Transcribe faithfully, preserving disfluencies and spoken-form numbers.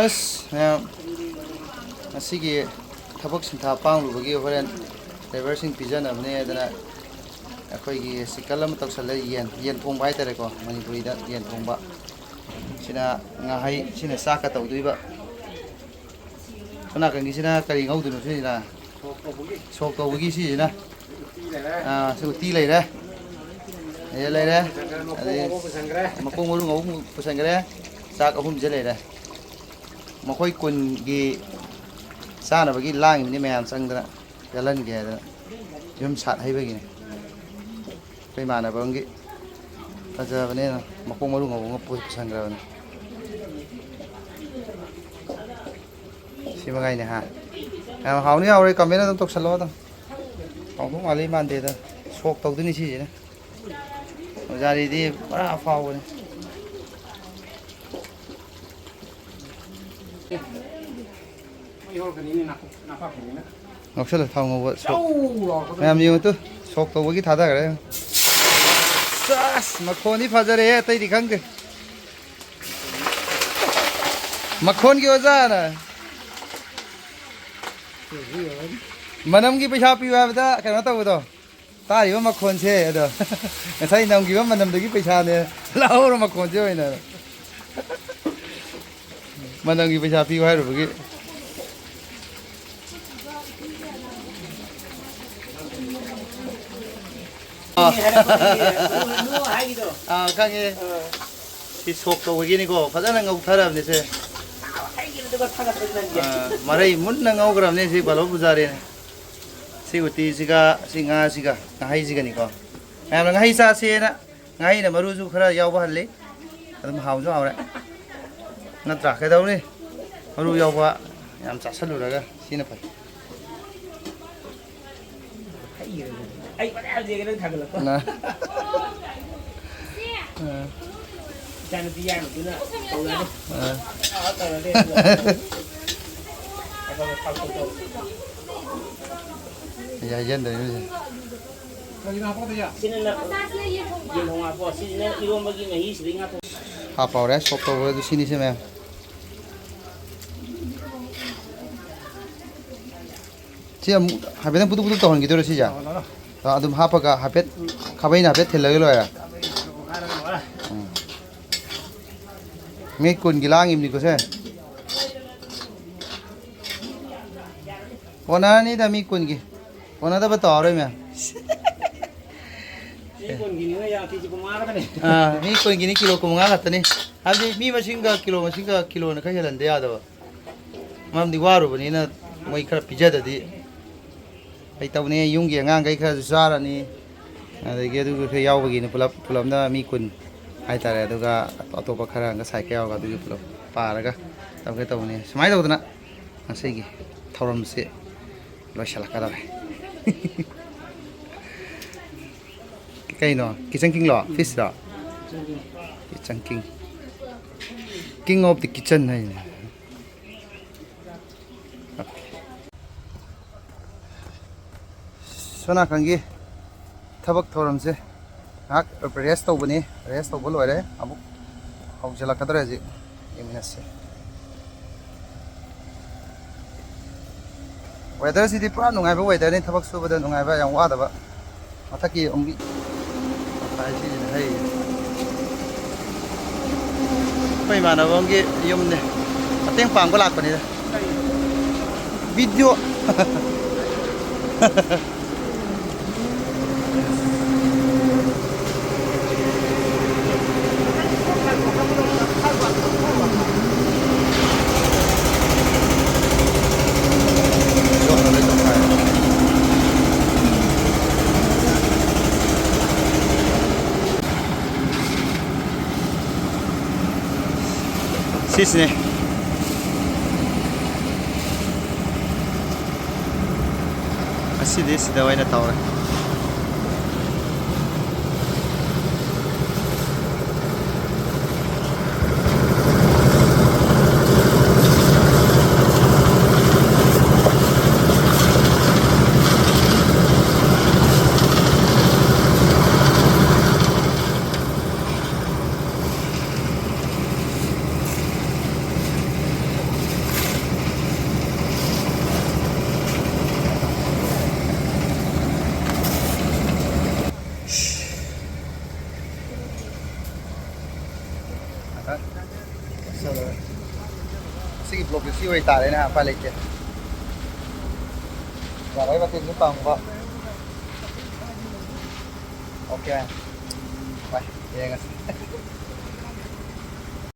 ꯑꯁ, ꯃꯌꯥꯝ, ꯉꯁꯤꯒꯤ ꯊꯕꯛ ꯁꯤꯟꯊꯥ ꯄꯥꯡꯂꯨꯕꯒꯤ ꯍꯣꯔꯦꯟ ꯗ꯭ꯔꯥꯏꯚꯔꯁꯤꯡ ꯄꯤꯖꯅꯕꯅꯦ ꯍꯥꯏꯗꯅ ꯑꯩꯈꯣꯏꯒꯤ ꯆꯤꯛꯀꯟ ꯑꯃ ꯇꯧꯁꯜꯂꯦ꯫ ꯌꯦꯟ, ꯌꯦꯟ ꯊꯣꯡꯕ ꯍꯥꯏꯇꯥꯔꯦꯀꯣ, ꯃꯅꯤꯄꯨꯔꯤꯗ ꯌꯦꯟ ꯊꯣꯡꯕ꯫ ꯁꯤꯅ ꯉꯥꯍꯩ, ꯁꯤꯅ ꯆꯥꯛꯀ ꯇꯧꯗꯣꯏꯕ꯫ ꯁꯣꯝ ꯅꯥꯀꯟꯒꯤꯁꯤꯅ ꯀꯔꯤ ꯉꯧꯗꯣꯏꯅꯣ ꯁꯤꯁꯤꯅ? ꯁꯣꯛ ꯇꯧꯕꯒꯤ ꯁꯤꯁꯤꯅ꯫ ꯑꯥ, ꯁꯤ ꯎꯇꯤ ꯂꯩꯔꯦ꯫ ꯌꯦꯟ ꯂꯩꯔꯦ꯫ ꯑꯗꯩ ꯃꯈꯣꯡ ꯃꯔꯨ ꯉꯧꯕ ꯄꯨꯁꯟꯈ꯭ꯔꯦ꯫ ꯆꯥꯛ ꯑꯍꯨꯝꯁꯦ ꯂꯩꯔꯦ꯫ ꯃꯈꯣꯏ ꯀꯨꯟꯒꯤ ꯆꯥꯅꯕꯒꯤ ꯂꯥꯡꯉꯤꯕꯅꯤ ꯃꯌꯥꯝ ꯆꯪꯗꯅ꯫ ꯌꯥꯜꯍꯟꯒꯦ ꯍꯥꯏꯗꯅ ꯌꯨꯝ ꯁꯥꯠ ꯍꯩꯕꯒꯤꯅꯤ꯫ ꯑꯩꯈꯣꯏ ꯏꯃꯥꯟꯅꯕ ꯑꯃꯒꯤ ꯐꯖꯕꯅꯦꯅ ꯃꯈꯣꯡ ꯃꯔꯨ ꯉꯧꯕ ꯑꯃ ꯄꯨ-, ꯄꯨꯁꯟꯈ꯭ꯔꯕꯅꯤ꯫ ꯁꯤ ꯃꯉꯥꯏꯅꯦ ꯍꯥ꯫ ꯌꯥꯝ ꯍꯥꯎꯅꯤ ꯍꯥꯎꯔꯣꯏ comment ꯑꯗꯨꯝ ꯇꯧꯁꯜꯂꯣ ꯑꯗꯨꯝ꯫ ꯍꯥꯎꯗꯧ ꯃꯥꯜꯂꯤ ꯃꯥꯟꯗꯦꯗ꯫ ꯁꯣꯛ ꯇꯧꯗꯣꯏꯅꯤ ꯁꯤꯁꯤꯅ꯫ ꯑꯣꯖꯥꯔꯤꯗꯤ ꯄꯨꯔꯥ ꯑꯐꯥꯎꯕꯅꯤ꯫ ꯉꯧꯁꯜꯂꯣ, ꯊꯥꯎ ꯉꯧꯕ ꯁꯣꯛ꯫ ꯃꯌꯥꯝ ꯌꯦꯡꯉꯨ ꯇꯨ, ꯁꯣꯛ ꯇꯧꯕꯒꯤ ꯊꯥꯗꯈ꯭ꯔꯦ꯫ ꯆꯥꯁ, ꯃꯈꯣꯟꯗꯤ ꯐꯖꯔꯦꯍꯦ, ꯑꯇꯩꯗꯤ ꯈꯪꯗꯦ꯫ ꯃꯈꯣꯟꯒꯤ ꯑꯣꯖꯥꯅ ꯃꯅꯝꯒꯤ ꯄꯩꯁꯥ ꯄꯤꯌꯨ ꯍꯥꯏꯕꯗ ꯀꯩꯅꯣ ꯇꯧꯕꯗꯣ꯫ ꯇꯥꯔꯤꯕ ꯃꯈꯣꯟꯁꯦ ꯑꯗꯣ ꯉꯁꯥꯏ ꯅꯝꯈꯤꯕ ꯃꯅꯝꯗꯨꯒꯤ ꯄꯩꯁꯥꯅꯦ꯫ ꯂꯧꯍꯧꯔꯣ ꯃꯈꯣꯟꯁꯦ ꯑꯣꯏꯅ꯫ ꯃꯅꯝꯒꯤ ꯄꯩꯁꯥ ꯄꯤꯌꯨ ꯍꯥꯏꯔꯨꯕꯒꯤ꯫ ꯑꯥ, ꯈꯪꯉꯦ꯫ ꯁꯤ ꯁꯣꯛ ꯇꯧꯕꯒꯤꯅꯤꯀꯣ, ꯐꯖꯅ ꯉꯧꯊꯔꯕꯅꯦ ꯁꯦ꯫ ꯑꯥ, ꯃꯔꯩ ꯃꯨꯟꯅ ꯉꯧꯈ꯭ꯔꯕꯅꯦ ꯁꯤ ꯕꯥꯂꯣ ꯄꯨꯖꯥꯔꯤꯅ꯫ ꯁꯤ ꯎꯇꯤꯁꯤꯒ ꯁꯤ ꯉꯥꯁꯤꯒ ꯉꯥꯍꯩꯁꯤꯒꯅꯤꯀꯣ꯫ ꯃꯌꯥꯝꯅ ꯉꯥꯍꯩ ꯆꯥꯁꯦꯅ ꯉꯥꯍꯩꯅ ꯃꯔꯨꯁꯨ ꯈꯔ ꯌꯥꯎꯕ ꯍꯜꯂꯤ꯫ ꯑꯗꯨꯝ ꯍꯥꯎꯁꯨ ꯍꯥꯎꯔꯦ꯫ ꯅꯠꯇ꯭ꯔꯥ? ꯀꯩꯗꯧꯅꯤ? ꯃꯔꯨ ꯌꯥꯎꯕ ꯌꯥꯝ ꯆꯥꯁꯜꯂꯨꯔꯒ ꯁꯤꯅ ꯐꯩ꯫ ꯑꯩ ꯐꯅꯌꯥꯝ ꯌꯦꯡꯉꯦ ꯅꯪ ꯊꯥꯒꯠꯂꯛꯄ꯫ ꯅ-, ꯑ꯫ ꯏꯆꯥꯅꯨꯄꯤ ꯌꯥꯏꯃꯗꯨꯅ ꯇꯧꯔꯅꯤ꯫ ꯑ꯫ ꯑ, ꯇꯧꯔꯅꯤ꯫ ꯑꯗꯨꯒ ꯊꯥꯎ ꯇꯧ꯫ ꯌꯥꯏꯖꯟꯗꯣꯏꯅꯤ ꯍꯧꯖꯤꯛ꯫ ꯁꯤꯅ ꯅ-, ꯌꯦꯟ ꯊꯣꯡ ꯍꯥꯞꯄꯣ꯫ ꯁꯤꯁꯤꯅ ꯏꯔꯣꯝꯕꯒꯤ ꯃꯍꯤ, ꯁꯤꯗꯒꯤ ꯉꯥ ꯊꯣꯡ꯫ ꯍꯥꯞꯄ ꯍꯧꯔꯦ, ꯁꯣꯛ ꯇꯧꯕꯗꯨ ꯁꯤꯅꯤꯁꯦ ꯃꯌꯥꯝ꯫ ꯁꯤ ꯑꯃꯨꯛ ꯍꯥꯏꯐꯦꯠꯇꯪ ꯄꯨꯗꯨꯛ ꯄꯨꯗꯨꯛ ꯇꯧꯍꯟꯈꯤꯗꯣꯏꯔꯣ ꯁꯤꯁꯦ? ꯑꯗꯨꯝ ꯍꯥꯞꯄꯒ ꯍꯥꯏꯐꯦꯠ ꯈꯥꯕꯩꯅ ꯍꯥꯏꯐꯦꯠ ꯊꯤꯜꯂꯒ ꯂꯣꯏꯔꯦ꯫ ꯎꯝ꯫ ꯃꯤ ꯀꯨꯟꯒꯤ ꯂꯥꯡꯉꯤꯕꯅꯤꯀꯣ ꯁꯦ꯫ ꯀꯣꯟꯅꯔꯅꯤꯗ ꯃꯤ ꯀꯨꯟꯒꯤ꯫ ꯀꯣꯟꯅꯗꯕ ꯇꯧꯔꯔꯣꯏ ꯃꯌꯥꯝ꯫ ꯃꯤ ꯀꯨꯟꯒꯤꯅꯤꯅ ꯌꯥ ꯀꯦ ꯖꯤ ꯀꯨꯟꯃꯉꯥ ꯈꯛꯇꯅꯤ꯫ ꯑꯥ, ꯃꯤ ꯀꯨꯟꯒꯤꯅꯤ ꯀꯤꯂꯣ ꯀꯨꯟꯃꯉꯥ ꯈꯛꯇꯅꯤ꯫ ꯍꯥꯏꯕꯗꯤ ꯃꯤ ꯃꯁꯤꯡꯒ ꯀꯤꯂꯣ ꯃꯁꯤꯡꯒ ꯀꯤꯂꯣꯅ ꯈꯔ ꯍꯦꯜꯍꯟꯗ ꯌꯥꯗꯕ꯫ ꯃꯔꯝꯗꯤ ꯋꯥꯔꯨꯕꯅꯤꯅ ꯃꯣꯏ ꯈꯔ ꯄꯤꯖꯗꯗꯤ꯫ ꯑꯩ ꯇꯧꯅꯤ, ꯌꯨꯝꯒꯤ ꯑꯉꯥꯡꯈꯩ ꯈꯔꯁꯨ ꯆꯥꯔꯅꯤ꯫ ꯑꯗꯒꯤ ꯑꯗꯨꯒ ꯈꯔ ꯌꯥꯎꯕꯒꯤꯅ ꯄꯨꯂꯞ, ꯄꯨꯂꯞꯅ ꯃꯤ ꯀꯨꯟ ꯍꯥꯏꯇꯥꯔꯦ꯫ ꯑꯗꯨꯒ ꯑꯇꯣꯞꯄ ꯈꯔ ꯉꯁꯥꯏ ꯈꯔ ꯌꯥꯎꯔꯒ ꯑꯗꯨꯒꯤ ꯄꯨꯂꯞ ꯄꯥꯔꯒ ꯇꯧꯒꯦ ꯇꯧꯕꯅꯤ꯫ ꯁꯨꯃꯥꯏꯅ ꯇꯧꯗꯅ ꯉꯁꯤꯒꯤ ꯊꯧꯔꯝꯁꯤ ꯂꯣꯏꯁꯤꯜꯂꯛꯀꯗꯧꯔꯦ꯫ ꯀꯩꯅꯣ, ꯀꯤꯆꯟ ꯀꯤꯡꯂꯣ? ꯐꯤꯁꯔꯣ? Kitchen king. King of the kitchen ꯍꯥꯏꯅꯦ꯫ ꯁꯣꯝ ꯅꯥꯀꯟꯒꯤ ꯊꯕꯛ ꯊꯧꯔꯝꯁꯦ ꯉꯥꯏꯍꯥꯛ ꯔꯦꯁ ꯇꯧꯕꯅꯤ꯫ ꯔꯦꯁ ꯇꯧꯕ ꯂꯣꯏꯔꯦ, ꯑꯃꯨꯛ ꯍꯧꯖꯤꯜꯂꯛꯀꯗꯧꯔꯦ ꯍꯧꯖꯤꯛ꯫ ꯌꯦꯡꯃꯤꯟꯅꯁꯤ꯫ ꯋꯦꯗꯔꯁꯤꯗꯤ ꯄꯨꯔꯥ ꯅꯨꯡꯉꯥꯏꯕ ꯋꯦꯗꯔꯅꯤ, ꯊꯕꯛ ꯁꯨꯕꯗ ꯅꯨꯡꯉꯥꯏꯕ, ꯌꯥꯝ ꯋꯥꯗꯕ꯫ ꯃꯊꯛꯀꯤ ꯑꯃꯨꯛ ꯃꯇꯥꯏꯁꯤꯁꯤꯅ ꯍꯩ꯫ ꯑꯩꯈꯣꯏ ꯏꯃꯥꯟꯅꯕ ꯑꯃꯒꯤ ꯌꯨꯝꯅꯦ, ꯃꯇꯦꯡ ꯄꯥꯡꯕ ꯂꯥꯛꯄꯅꯤꯗ꯫ ꯚꯤꯗꯤꯑꯣ꯫ ꯁꯤꯁꯤꯅꯦ꯫ ꯉꯁꯤꯗꯤ ꯁꯤꯗ ꯑꯣꯏꯅ ꯇꯧꯔꯦ꯫ ꯁꯤ ꯑꯣꯏꯇꯥꯔꯦꯅꯦ, ꯎꯄꯥꯏ ꯂꯩꯇꯦ꯫ ꯌꯥꯔꯣꯏ, ꯃꯇꯦꯡꯁꯨ ꯄꯥꯡꯕ꯫ ꯑꯣꯀꯦ꯫ ꯍꯣꯏ, ꯌꯦꯡꯉꯁꯤ꯫